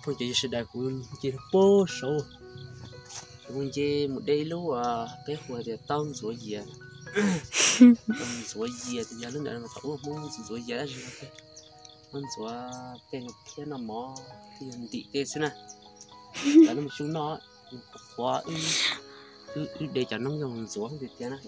Phooj ywg sawv daws, kuv nce puag saud, kuv nce mus de ib lub peb hu tias taub ntxuav yias. Ntxuav yias ces yog lub ntawd thaum ub Hmoob ntxuav yias dab tsi, muab ntxuav tej no thiab noj mov thiab yog ntim tej xwb na. Cov no mus xyu noj, qhuav, wb de cov noob zoo ntxuav tiag tiag na.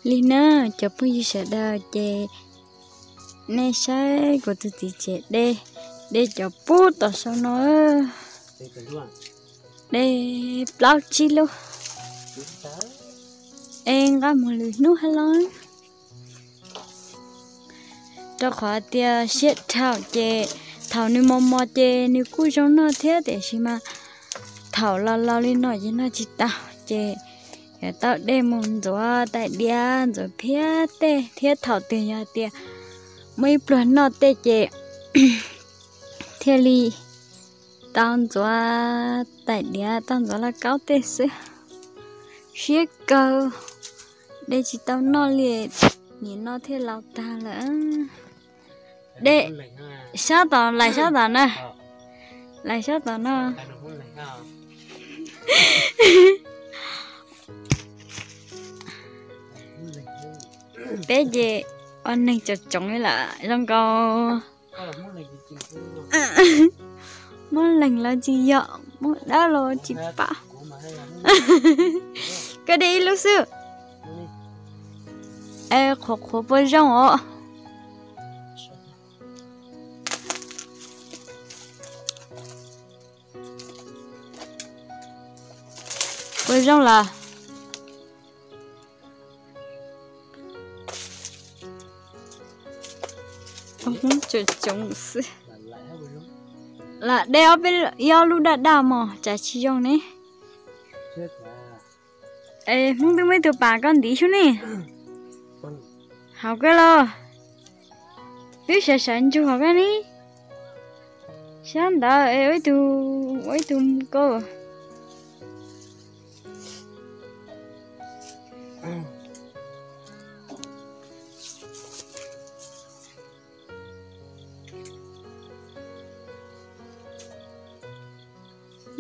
Li na, cov phooj ywg sawv daws ces nej saib kuv tus txiv tsev de, de cov pub tom saum no, de plaub tsib lub, es nqa mus lwm hnub hab los. Rau qhov tias siab dhau ces thaum nws mos mos ces nws kuj zoo noj thiab, tiam sis mas thaum laus laus li no ces noj tsis tau, ces yuav tau de mus ntxuav tais diav, ntxuav phiab tej thiab. Thaum twg yog tias muaj ib pluag noj tej ces thiaj li tau ntxuav tais diav, tau ntxuav lauj kaub tej xwb. Siab kawg, de tsis tau noj li, nim no thiaj laus tag lawm. De sab tom, lais sab tom na, lais sab tom no. Peb ces ua neeg tsoom tsoom li lawm zoo nkaus. Muab leeg los tsis yog, muab dawb los tsis pom. Koj de ib lub xwb. Qhuav qhuav puas zoo os? Puas zoo lawm? Tsoom tsoom xwb. Lam de ob peb, ib ob lub daj daj mos tsam tsis zoo ne. Es Hmoob twb muaj ib tug pas koj ntiv xyuv ne. Hauv koj los, twb sawv sawv ntsug hauv koj ne. Sab ntawd es ua ib tug, ua ib tug koj.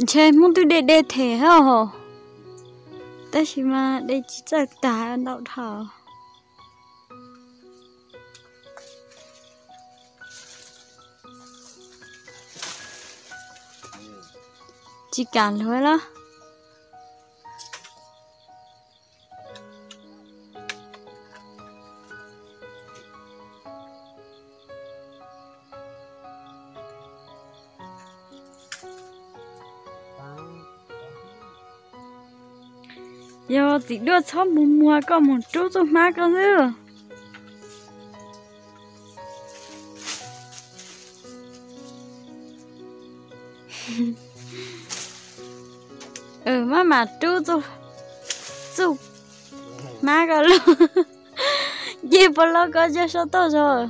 Ntshe Hmoob twb de de them hos, tab sis mas de tsis txawj tag ntau dhau. Tsis kam luag los. Yog txiv duaj txhob mus muag, koj mus rub txuj hmab koj xwb. Maj mam rub txuj hmab koj lug, ces puas los koj coj sab toj zog.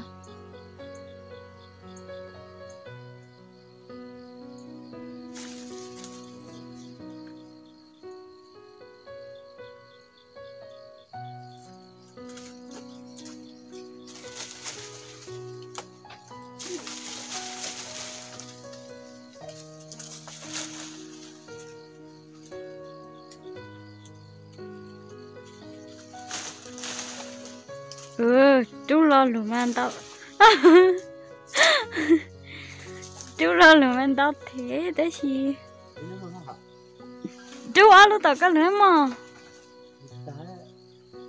Rub lo lug mas ntau, rub lo lug mas ntau thiab tab sis rub ob lub tom koj lug mog.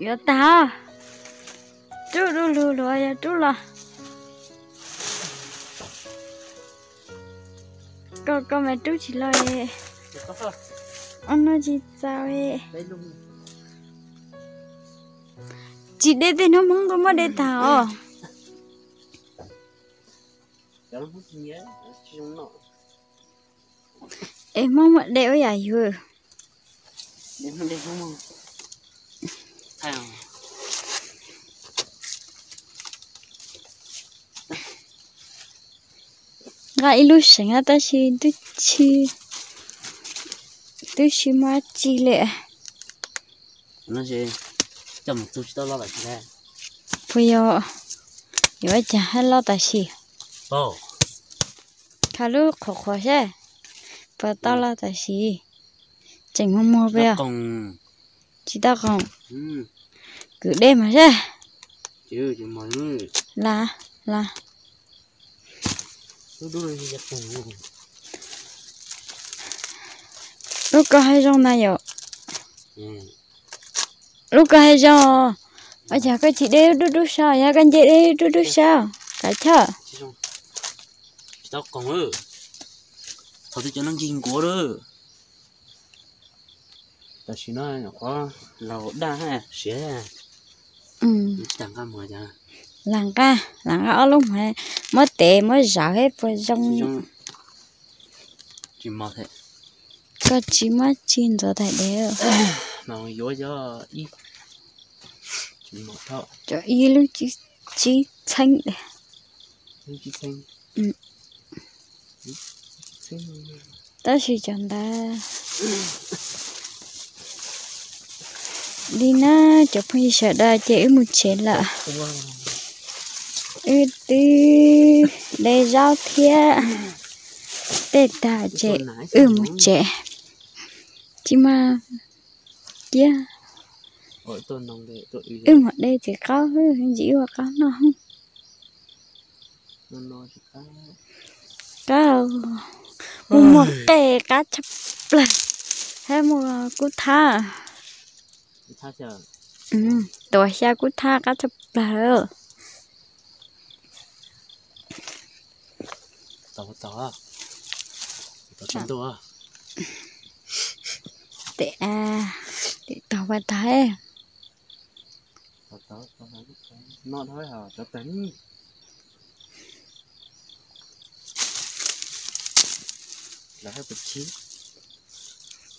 Yuav tag, rub du lug luag yog rub los. Koj, koj mas rub tsis los, ua no tsis txaus. Tsis de tej hnub Hmoob ntuj muab de tag os. Es Hmoob muab de ua yam yus. Nqa ib lub seem tab sis twb tsis, twb tsis muaj dab tsi li. Puas yog, yuav ua cas hab loj tam sim? Khav lub qhuav qhuav seb puas tau los tam sim. Tseem muag muag pes os. Tsis tau qoos. Kwv dej mas seb. Las, las. Lub ko haj zoo ntag yom. Lub ko haj zoo. Ua cas koj tsis de dub dub saib, yog koj nce de dub dub saib, kav chawj. Tam sim no nyuam qhuav laus daj siav. Lam nqa, lam nqa ob lub hmoov, muab tev muab zauv seb puas zoo. Koj tsis muab tsis ntxuav thaij dev. Cov ib lub tsib txheeb. Tab sis cov ntawd li na, cov phooj ywg sawv daws, ces wb mus tsev lawm. Wb twb de zaub thiab tej tag ces wb mus tsev. Tsis mas kiag. Wb mus de txiv qaub, ntsis wb ua qaub noj. Qab, mus muag qe qab tshaj plaws, thiab muag kub thab. Tuav xya kub thab qab tshaj plaws. Tes, tes tog ua tag.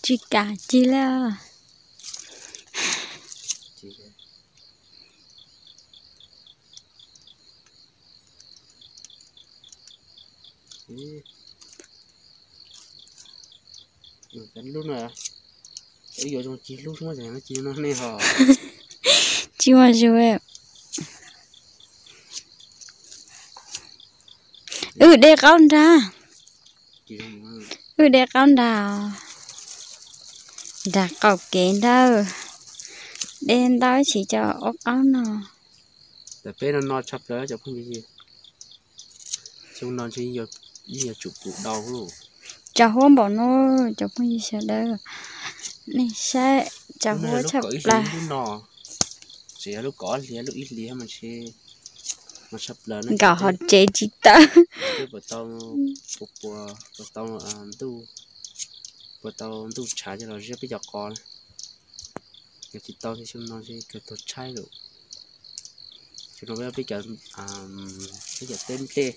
Tsis kam ci li. Lub no yuav zoo ci lub muab no ci no nej ho. Tsis muaj zoo. Wb de qaub nrag. Wb de qaub nrag, nrag qaum kev ntag. De ntau ib sim coj ua qaub no. Tam peb no no tshaj plaws cov phooj ywg. Xyoo no ntshe yeej yuav tsum pum dau. Tsau huab npaum no cov phooj ywg sawv daws. Nej saib tsau huab tshaj plaws. Lub no tseem yog lub kaum ob hlis lub ib hlis mas ntshe no tshaj plaws no. Nkaum hauv tsev tsis tawm. Peb puas tau, puas, puas tau ntuj, puas tau ntuj tshav coj los ziab peb cov qos na. Yog tsis tau xyoo no ntshe kawg tuag tshaib lawm. Xyoo no peb, peb cov teb nplej,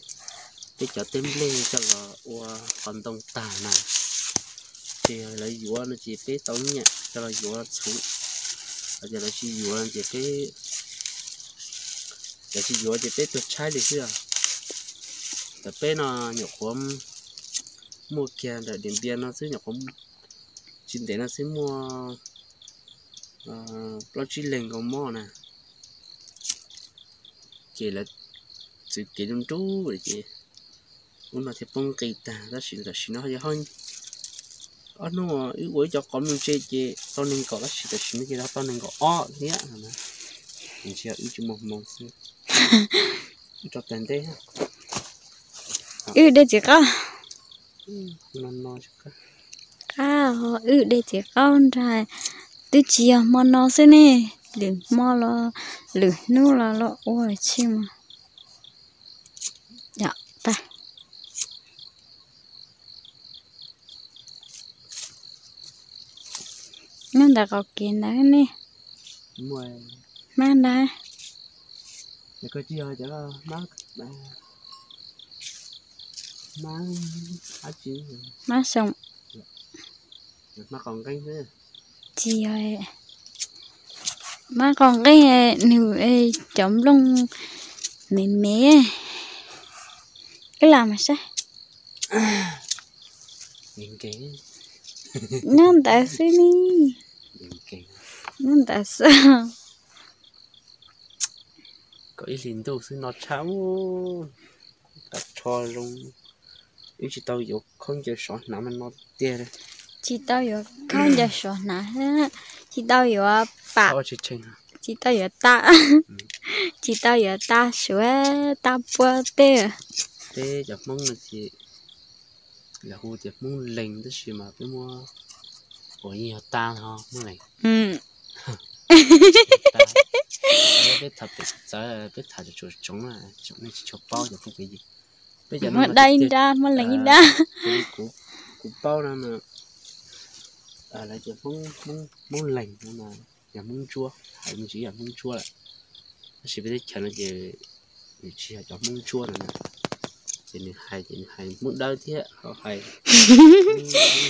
peb cov teb nplej coj los ua qos ntoo tag na. Ces lawv yuav no ces peb tau nyiaj coj los yuav txhuv. Ces lawv tsis yuav ces peb, lawv tsis yuav ces peb tuag tshaib li xwb. Tam peb no nyuam qhuav muaj kiag ntawm Diam Npias no xwb, nyuam qhuav tsis ntev no xwb muaj plaub tsib leeg nkaus mob na. Ces lawv txwv kev nruj nruj ces ub no thiaj poob nqi tag, tab sis tam sim no yog ob hnub wb ua ib co qos me ntse ces tau nees nkaum, tab sis tam sim no ces tau nees nkaum ob thiab no. Ntshe wb tsis muaj hmoo xwb. Wb rau tag ntev. Wb de txiv qaub. Qab, wb de txiv qaub nrag, twb tsis yog hmo no xwb ne, lwm hmo los lwm hnub los los ua tsis mas. Yom, tag. Nyob ntawm qaum kev ntawd ne. Hmab ntag. Hmab xyoo. Tsis yog, hmab qaum nqeeb, nws cov nplooj me me. Wb lam mas saib. Nyob ntawd xwb ne. Nyob ntawd xwb. Kom ib hlis ntuj xwb no tshaj, qab tsho zoo. Wb tsis tau yuav khaub ncaws sov hnav no tiag. Tsis tau yuav khaub ncaws sov hnav, tsis tau yuav pam, tsis tau yuav ta, tsis tau yuav ta suav ta puab tej. Peb cov Hmoob no ces lawv hu tias Hmoob Lees tab sis mas peb muab ua yog ta ho Hmoob Lees. Peb tham pem txawv, peb tham tsoom tsoom nej tsis tshua paub cov phooj ywg. Peb cov Hmoob Dawb ib nrab, Hmoob Lees ib nrab. Kuv paub no mas lawv tias Hmoob Lees no mas yog Hmoob Ntsuab, hais me ntsis yog Hmoob Ntsuab lawm. Tab sis peb teb chaws no ces nws tsis yog cov Hmoob Ntsuab no na, ces nws hais ces nws hais Hmoob Dawb thiab ho hais Hmoob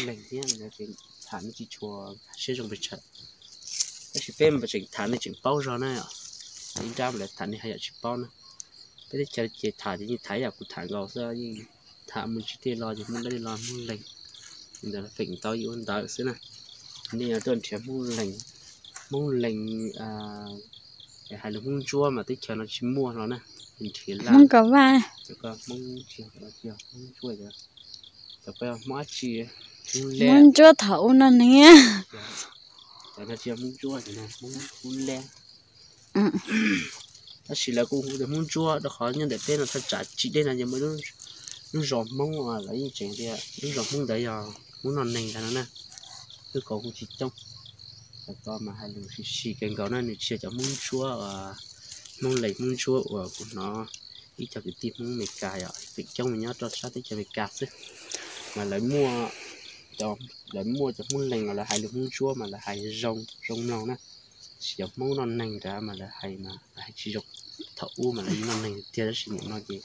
Lees thiab, ces tham me ntsis tshua siab zoo pes tsawg. Tab sis peb mas tseem tham nej tseem paub zog na, ib nrab mas lawv tham nej haj yam tsis paub na. Peb teb chaws ces tham ces yeej tham yam kuv tham nkaus xwb, yeej tham mus tsis tej los ces Hmoob Dawb los Hmoob Lees, ntawd feem ntau yus ua ntawd xwb na. Nej yog tuaj nrhiav Hmoob Lees, Hmoob Lees hais lus Hmoob Ntsuab mas teb chaws no tsis muaj hlo na, nrhiav laj. Hmoob Ntsuab, Hmoob dab tsi, Hmoob Ntsuab thaum ub no ne. Cov no tsis yog Hmoob Ntsuab, cov no Hmoob Hub Leb. Tab sis lawv kuj hu tias Hmoob Ntsuab rau qhov nyob ntawm peb no thaj tsam tsis deb no ces muaj lub zos Hmoob, lawv yeej tseem tias lub zos Hmoob ntawd yog Hmoob Noj Neeg ntag no na. Wb kom hu tsis coob, cov ko mas hais lus sis sis kawg nkaus na, nws tsis yog cov Hmoob Ntsuab, Hmoob Lees Hmoob Ntsuab uas kuv hnov ib co kwv tij Hmoob Amelikas yom, feem coob mas nyob rau sab teb chaws Amelikas xwb, mas lawv muaj, lawv muaj cov Hmoob Lees los lawv hais lus Hmoob Ntsuab mas lawv hais zoo zoo mloog na. Tab sis cov Hmoob Noj Neeg nrad mas lawv hais mas lawv hais tsis zoo. Thaum ub mas lawv yeej noj neeg tiag tab sis nim no ces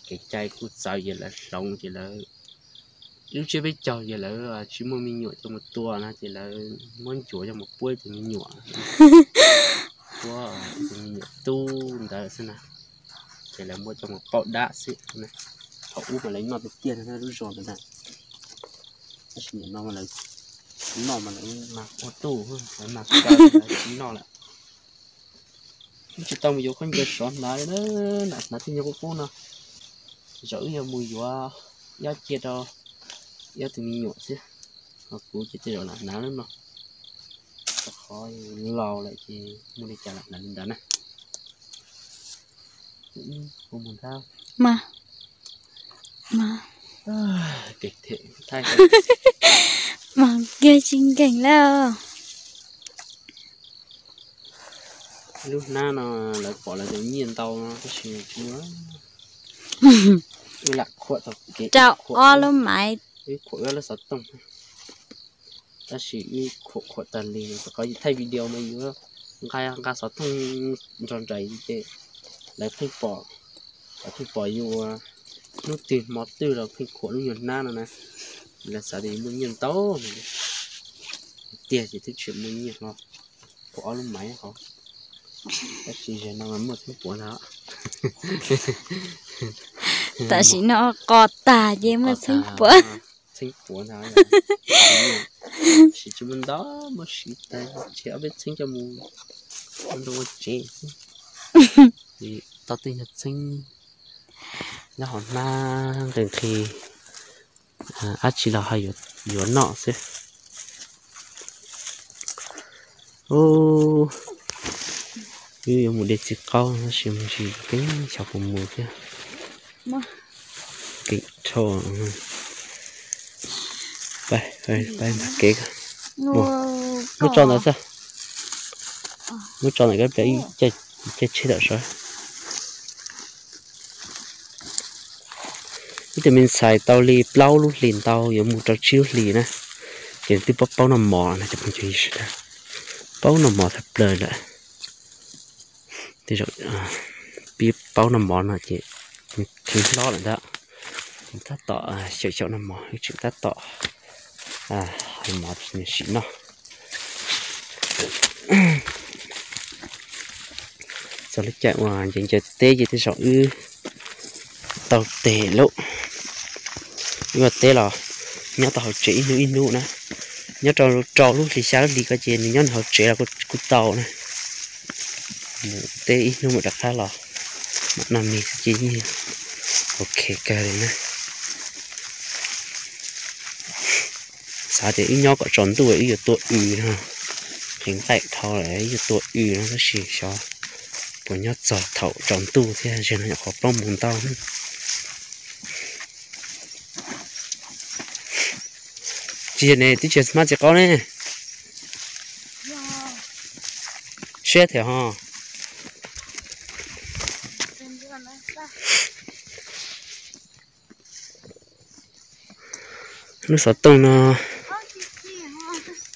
kev cai kuj txawv ces lawv hloov ces lawv, ib lub tsiab peb caug ces lawv tsis muaj me nyuam coj mus tua no ces lawv muab ncuav coj mus puab tus me nyuam, puab tus me nyuam tub ntawd xwb na, ces lawv muab coj mus pauj dab xwb. Thaum ub mas lawv noj tiag tiag lub zos ntawd na, tab sis nim no mas lawv noj mas lawv mag ua tuj, lawv mag kaw, lawv tsis noj lawm. Wb tsis tau mus yuav khaub ncaws sov hnav li na, hnav tej nyuag qub qub no. Zaum wb yuav mus yuav ib ob cia rau ib ob tug me nyuam xwb, ho kuv ces tej zaum lam hnav lub no, rau qhov laus lawm ces muaj li cas lam hnav li ntawd na. Kuv mus nrab. Mas, mas, mas kiag tsis nkeeg lawm. Lub hnab no lawv pom lawv tus nyiaj ntau no tab sis tsis muaj. Wb lam khuam tau kev rau ob lub maiv, wb khuam wb lub xov tooj, tab sis wb khuam khuam tag li, rau qhov yus thaij video mas yus nqa nqa xov tooj nrog nraim ces lawv pheej pom, lawv pheej pom yus ua hnub twg hmo twg los pheej khuam lub nyuag hnab no na, lawv xav tias yus muaj nyiaj ntau tiag ces twb tseem muaj nyiaj hlo, khuam ob lub maiv hauv. Tab sis zaum no mas muaj txheeb puav ntag. Tam sim no qos tag ces muaj txheeb puav. Txheeb puav ntag. Siv tsis muaj ntau, muab siv tag ces ob peb txheeb coj mus ua nroo ua tsev xwb. Tau tej nyuag txheeb nyob hauv hnab nqhis nqhis, dab tsi los ho yuav noj xwb. Wb yuav mus de txiv qaub tab sis mus tsis keeb xyov puas mus thiab. Keeb dhau. Pab, pab npag kev ko. Muab tso ntawd xwb. Muab tso ntawm kab pliav ib caij tsheb tawm sawv. Ib tug me ntxhais tau li plaub lub hlis ntau yuav mus rau tsib lub hlis na, ces nws twb paub paub noj mov na cov phooj ywg sawv daws, paub noj mov tag plaws lawm. Tej zaum pib paub noj mov no ces nws kheev hlob lawm ntag. Tseem tab tom xyaum xyaum noj mov, tseem tab tom noj mov sim noj. Txog lub caij uas ncaws ncaws teb ces tej zaum wb tau tes lauj. Wb ua teb los nyob tau hauv tsev ib hnub ib hnub na, nyob rau rau lub hlis xya lub hlis ko ces nws nyob nws hauv tsev los kuj tau na. Mus teb ib hnub mam rov qab los, mam noj mis xwb ces yeej ok kawg li na. Xav tias wb nyob kom tsaus ntuj wb yuav tua w no, qhov nqaij dhau lawm wb yuav tua w no tab sis xyov puas nyob txog thaum tsaus ntuj thiab, zaum no nyuam qhuav plaub moos ntau. Tsis yog ne, twb tsis hmab txiv qaub ne. Siab thiab ho. Lub xov tooj no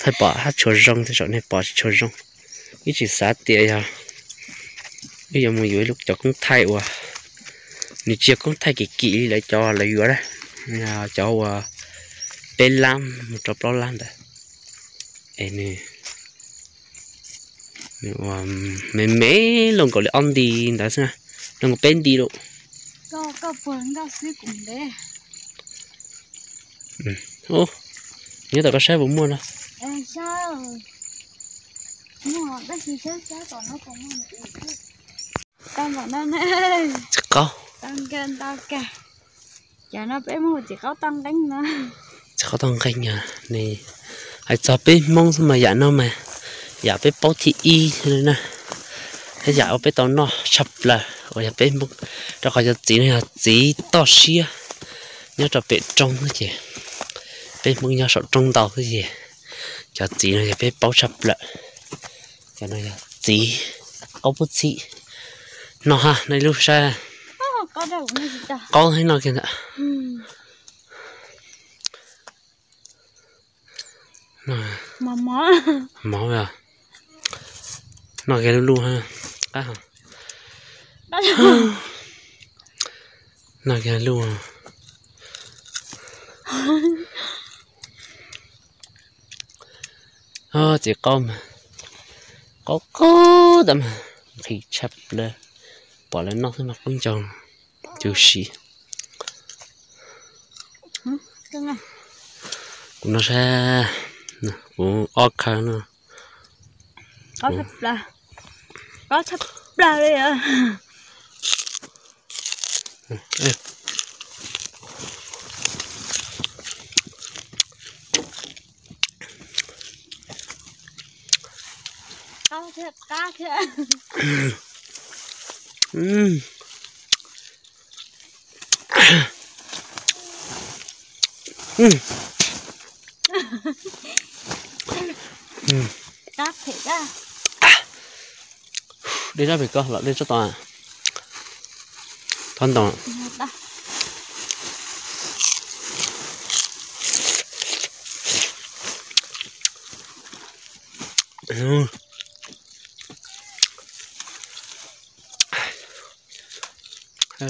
thaij pom hab tshua zoo, tej zaum nej pom tsis tshua zoo. Ib tsis xav tias yog wb yuav mus yuav ib lub cov koob thaij uas nws tsis yog koob thaij kim kim li lawv cov lawv yuav, cov uas peb lab mus rau plaub lab ntawd. Es nws me me, luaj nkaus li ob nti ntawd xwb, luaj nkaus peb nti lawm. Nyob tom koj saib puas muaj no. Txiv qaub. Txiv qaub toj nqeeb, hais txog peb Hmoob xwb mas yam no mas yam peb paub thib ib na, thiab yam uas peb tau noj tshaj plaws uas yog peb Hmoob, rau qhov cov txiv no yog txiv toj siab nyob rau pem roob xwb ces peb Hmoob nyob saum roob ntau xwb ces cov txiv no yog peb paub tshaj plaws. Cov no yog txiv qaub pub txhim. No ha, no ib lub saib. Qaub thiab no kiag ntawm. Mov, no kiag lub lub, qab, no kiag lub. Txiv qaub mas, qaub qaub tas mas nqhis tshaj plaws, pom lawv noj xwb mas qub ncaug tu siab. Kuv no saib, kuv ob khawv no. Qaub tshaj plaws li. Qaub thiab qab thiab. Qab phem. Dej tsob pem ko los dej tsob tod. Thov ntoo.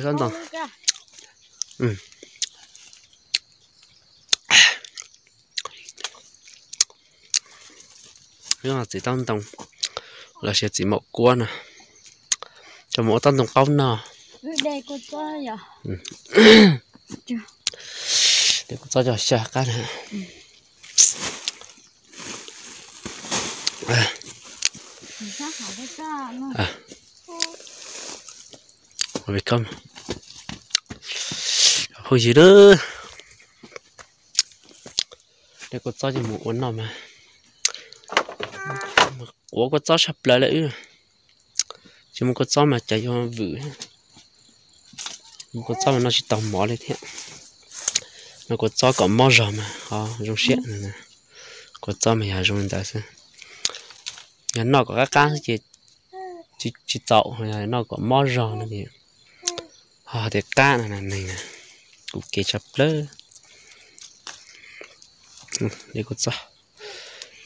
Tsob ntoo. Txiv taub ntoo los sis txiv maum kuab no, coj mus ua taub ntoo qaub no. Dej kua txob cov xyaw qab na. Phooj ywg, dej kua txob coj mus ua noj mas, quav kua txob tshaj plaws lawm wb. Tsis muaj kua txob mas cas yuav vwm. Muaj kua txob mas noj tsis tau mov li thiab. Noj kua txob kom mob zog mas ho zoo siab. Kua txob mas yog zoo li ntawd xwb. Yog noj kom qab qab xwb ces tsis txaus, yog noj kom mob zog no ces ho tias qab no neeg, kuv kev tshaj plaws.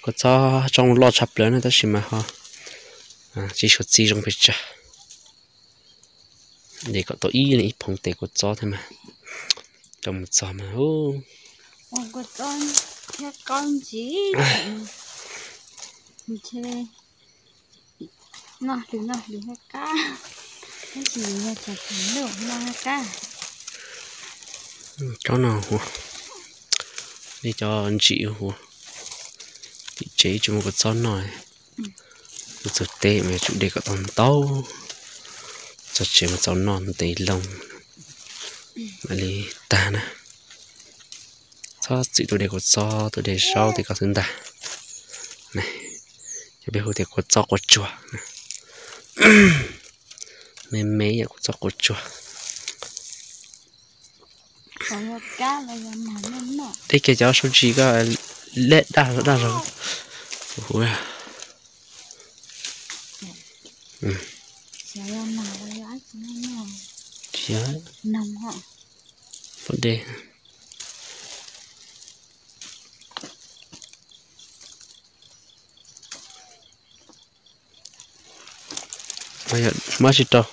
Kua txob tsoo loj tshaj plaws na tab sis mas ho tsis suav txi zoo pes tsawg. Ces kom tau ib leeg ib phoov tes kua txob thiab mas, coj mus txog mas, Cov no hu, nej cov ntsim hu, tim tsev tsis muaj kua txob noj, mus txog teb mas yuav tsum de kom tau ntau, txog tsev mas txaus noj ntev loo mam li tag na. Txhob txwm tus dej kua txob, tus dej zaub tim koj xwb ntag. Cov peb hu tias kua txob kua tsuag. Me me yam kua txob kua tsuag. Dej kiag cov sub tsis koj leb daj daj zog. Poj dej. Muab tsis rau.